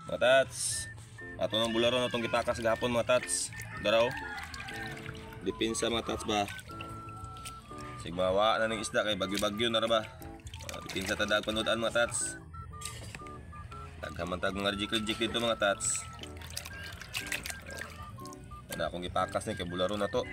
Mga tats. Ato nang bularon atong gipakas gahapon, mga tats. Daraw. Dipinsa, mga tats ba. Sigmawa na ng isda kay bagyo-bagyo na ra ba. Dipinsa ta dag panudan, mga tats. Daghan man tag mga rejik-rejik dito, mga tats. Wala akong gipakas ni kay bularo na to.